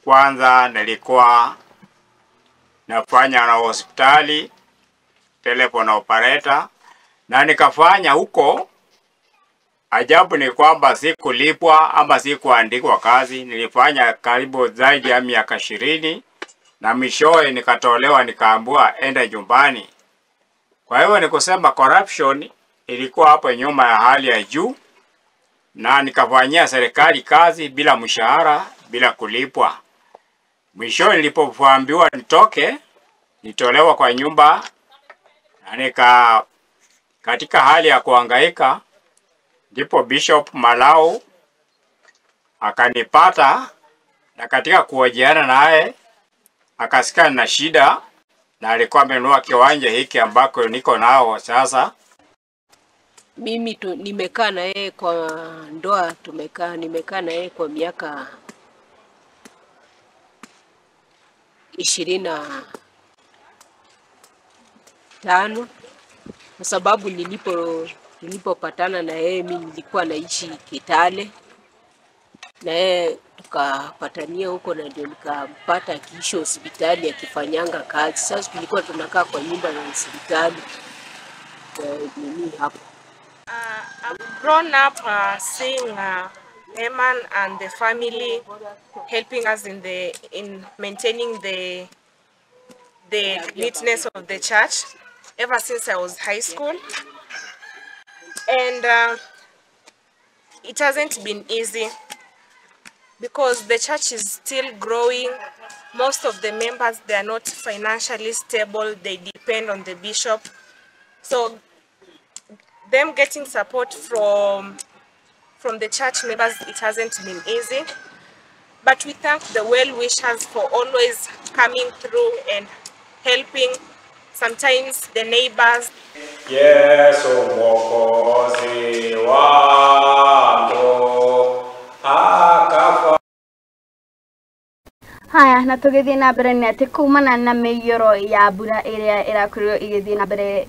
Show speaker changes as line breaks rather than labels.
Kwanza nilikuwa nafanya na hospitali telephone operator, na nikafanya huko. Ajabu ni kwamba sikulipwa ama sikuandikwa kazi. Nilifanya karibu zaidi ya miaka 20 na mwishowe nikatolewa, nikaambiwa enda nyumbani. Kwa hivyo ni kusema corruption ilikuwa hapo nyuma ya hali ya juu, na nikafanyia serikali kazi bila mshahara, bila kulipwa. Mwishowe nilipoambiwa nitoke, nitolewa kwa nyumba na nika katika hali ya kuhangaika, ndipo Bishop Malau akanipata, na katika kuhojiana naye akasikia na shida, na alikuwa amenunua kiwanja hiki ambako niko nao sasa.
Mimi nimekaa na yeye kwa ndoa, nimekaa na yeye kwa miaka 25, kwa sababu nilipopatana na yeye mimi nilikuwa naishi Kitale, na yeye tukapatania huko, na ndio nikampata akiishi hospitali akifanyanga kazi. Sasa tulikuwa tunakaa kwa nyumba ya hospitali nini hapo.
I've grown up seeing Eman and the family helping us in maintaining the neatness of the church ever since I was high school, and it hasn't been easy because the church is still growing. Most of the members, they are not financially stable. They depend on the bishop. So them getting support from the church members, it hasn't been easy. But we thank the well-wishers for always coming through and helping, sometimes the neighbors.
Yesu Mwokozi wangu akafa.
Haya, na tũgĩthiĩ na mbere nĩ atĩ kumana na mĩiyũro ya mbura ĩrĩa ĩrakorirwo ĩgĩthiĩ na mbere.